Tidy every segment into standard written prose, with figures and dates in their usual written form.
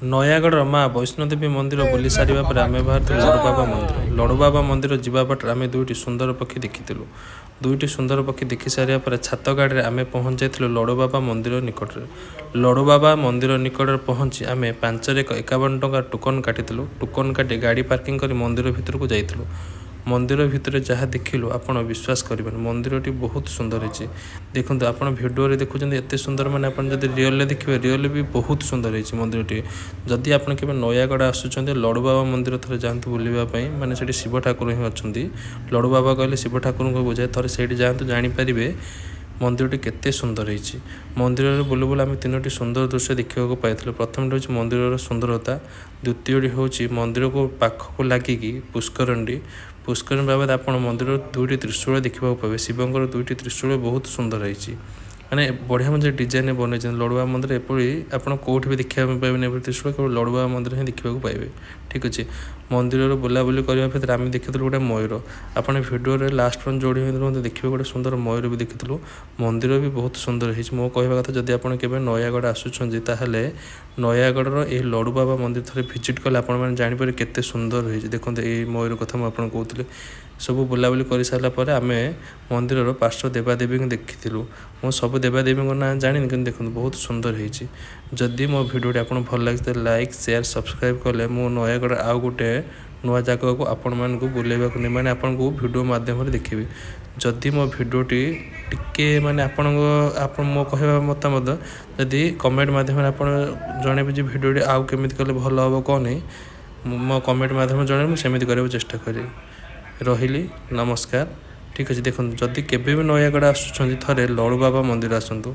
ନୟାଗଡ଼ର ମା ବୈଷ୍ଣୋଦେବୀ ମନ୍ଦିର ବୁଲି ସାରିବା ପରେ ଆମେ ବାହାରିଥିଲୁ ଲଡ଼ୁବାବା ମନ୍ଦିର। ଲଡ଼ୁବାବା ମନ୍ଦିର ଯିବା ବାଟରେ ଆମେ ଦୁଇଟି ସୁନ୍ଦର ପକ୍ଷୀ ଦେଖିଥିଲୁ। ଦୁଇଟି ସୁନ୍ଦର ପକ୍ଷୀ ଦେଖି ସାରିବା ପରେ ଛାତ ଗାଡ଼ିରେ ଆମେ ପହଞ୍ଚି ଯାଇଥିଲୁ ଲଡ଼ୁବାବା ମନ୍ଦିର ନିକଟରେ। ଲଡ଼ୁବାବା ମନ୍ଦିର ନିକଟରେ ପହଞ୍ଚି ଆମେ 5ରେ 1 51 ଟଙ୍କା ଟୋକନ୍ କାଟିଥିଲୁ। ଟୋକନ୍ କାଟି ଗାଡ଼ି ପାର୍କିଂ କରି ମନ୍ଦିର ଭିତରକୁ ଯାଇଥିଲୁ। ମନ୍ଦିର ଭିତରେ ଯାହା ଦେଖିଲୁ, ଆପଣ ବିଶ୍ୱାସ କରିବେନି। ମନ୍ଦିରଟି ବହୁତ ସୁନ୍ଦର ହେଇଛି। ଦେଖନ୍ତୁ, ଆପଣ ଭିଡ଼ିଓରେ ଦେଖୁଛନ୍ତି ଏତେ ସୁନ୍ଦର, ମାନେ ଆପଣ ଯଦି ରିଅଲରେ ଦେଖିବେ, ରିଅଲରେ ବି ବହୁତ ସୁନ୍ଦର ହେଇଛି ମନ୍ଦିରଟି। ଯଦି ଆପଣ କେବେ ନୟାଗଡ଼ ଆସୁଛନ୍ତି, ଲଡ଼ୁବାବା ମନ୍ଦିର ଥରେ ଯାଆନ୍ତୁ ବୁଲିବା ପାଇଁ। ମାନେ ସେଠି ଶିବ ଠାକୁର ହିଁ ଅଛନ୍ତି। ଲଡ଼ୁବାବା କହିଲେ ଶିବ ଠାକୁରଙ୍କୁ ବୁଝାଏ। ଥରେ ସେଇଠି ଯାଆନ୍ତୁ, ଜାଣିପାରିବେ ମନ୍ଦିରଟି କେତେ ସୁନ୍ଦର ହେଇଛି। ମନ୍ଦିରରେ ବୁଲୁ ବୁଲୁ ଆମେ ତିନୋଟି ସୁନ୍ଦର ଦୃଶ୍ୟ ଦେଖିବାକୁ ପାଇଥିଲୁ। ପ୍ରଥମଟି ହେଉଛି ମନ୍ଦିରର ସୁନ୍ଦରତା, ଦ୍ୱିତୀୟଟି ହେଉଛି ମନ୍ଦିରକୁ ପାଖକୁ ଲାଗିକି ପୁଷ୍କରଣୀଟି। ପୁଷ୍କରିଣୀ ବାବଦ ଆପଣ ମନ୍ଦିରର ଦୁଇଟି ତ୍ରିଶୂଳ ଦେଖିବାକୁ ପାଇବେ। ଶିବଙ୍କର ଦୁଇଟି ତ୍ରିଶୂଳ ବହୁତ ସୁନ୍ଦର ହେଇଛି, ମାନେ ବଢ଼ିଆ ମଧ୍ୟ ଡିଜାଇନରେ ବନେଇଛନ୍ତି। ଲଡ଼ୁବାବା ମନ୍ଦିର ଏପରି ଆପଣ କେଉଁଠି ବି ଦେଖିବା ପାଇଁ ପାଇବେନି। ଏପରି ତ୍ରିଶୂଳ କେବଳ ଲଡ଼ୁବାବା ମନ୍ଦିର ହିଁ ଦେଖିବାକୁ ପାଇବେ। ଠିକ୍ ଅଛି, ମନ୍ଦିରରୁ ବୁଲାବୁଲି କରିବା ଭିତରେ ଆମେ ଦେଖିଥିଲୁ ଗୋଟେ ମୟୂର। ଆପଣ ଭିଡ଼ିଓରେ ଲାଷ୍ଟ ପର୍ଯ୍ୟନ୍ତ ଯୋଡ଼ି ହୋଇ ରୁହନ୍ତୁ, ଦେଖିବେ ଗୋଟେ ସୁନ୍ଦର ମୟୂର ବି ଦେଖିଥିଲୁ। ମନ୍ଦିର ବି ବହୁତ ସୁନ୍ଦର ହେଇଛି। ମୋ କହିବା କଥା, ଯଦି ଆପଣ କେବେ ନୟାଗଡ଼ ଆସୁଛନ୍ତି, ତାହେଲେ ନୟାଗଡ଼ର ଏହି ଲଡ଼ୁବାବା ମନ୍ଦିର ଥରେ ଭିଜିଟ୍ କଲେ ଆପଣମାନେ ଜାଣିପାରିବେ କେତେ ସୁନ୍ଦର ହେଇଛି। ଦେଖନ୍ତୁ, ଏଇ ମୟୂର କଥା ମୁଁ ଆପଣଙ୍କୁ କହୁଥିଲି। ସବୁ ବୁଲାବୁଲି କରିସାରିଲା ପରେ ଆମେ ମନ୍ଦିରର ପାର୍ଶ୍ୱ ଦେବାଦେବୀଙ୍କୁ ଦେଖିଥିଲୁ। ମୁଁ ସବୁ ଦେବାଦେବୀଙ୍କ ନାଁ ଜାଣିନି, କିନ୍ତୁ ଦେଖନ୍ତୁ, ବହୁତ ସୁନ୍ଦର ହେଇଛି। ଯଦି ମୋ ଭିଡ଼ିଓଟି ଆପଣଙ୍କୁ ଭଲ ଲାଗିଛି, ତାହେଲେ ଲାଇକ୍, ସେୟାର, ସବସ୍କ୍ରାଇବ୍ କଲେ ମୁଁ ନୟାଗଡ଼ ଆଉ ଗୋଟେ ନୂଆ ଜାଗାକୁ ଆପଣମାନଙ୍କୁ ବୁଲେଇବାକୁ ନେଇ, ମାନେ ଆପଣଙ୍କୁ ଭିଡ଼ିଓ ମାଧ୍ୟମରେ ଦେଖିବି। ଯଦି ମୋ ଭିଡ଼ିଓଟି ଟିକେ ମାନେ ଆପଣଙ୍କ ଆପଣ ମୋ କହିବା ମତାମତ ଯଦି କମେଣ୍ଟ ମାଧ୍ୟମରେ ଆପଣ ଜଣେଇବେ ଯେ ଭିଡ଼ିଓଟି ଆଉ କେମିତି କଲେ ଭଲ ହେବ, କ'ଣ ନାହିଁ, ମୁଁ ମୋ କମେଣ୍ଟ ମାଧ୍ୟମରେ ଜଣେଇବେ, ମୁଁ ସେମିତି କରିବାକୁ ଚେଷ୍ଟା କରିବି। ରହିଲି, ନମସ୍କାର। ଠିକ୍ ଅଛି, ଦେଖନ୍ତୁ, ଯଦି କେବେ ବି ନୟାଗଡ଼ ଆସୁଛନ୍ତି, ଥରେ ଲଡ଼ୁବାବା ମନ୍ଦିର ଆସନ୍ତୁ।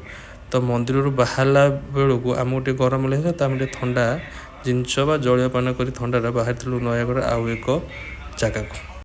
ତ ମନ୍ଦିରରୁ ବାହାରିଲା ବେଳକୁ ଆମକୁ ଟିକେ ଗରମ ଲାଗିଲା, ତ ଆମେ ଟିକେ ଥଣ୍ଡା ଜିନିଷ ବା ଜଳୀୟପାନ କରି ଥଣ୍ଡାଟା ବାହାରିଥିଲୁ ନୟାଗଡ଼ ଆଉ ଏକ ଜାଗାକୁ।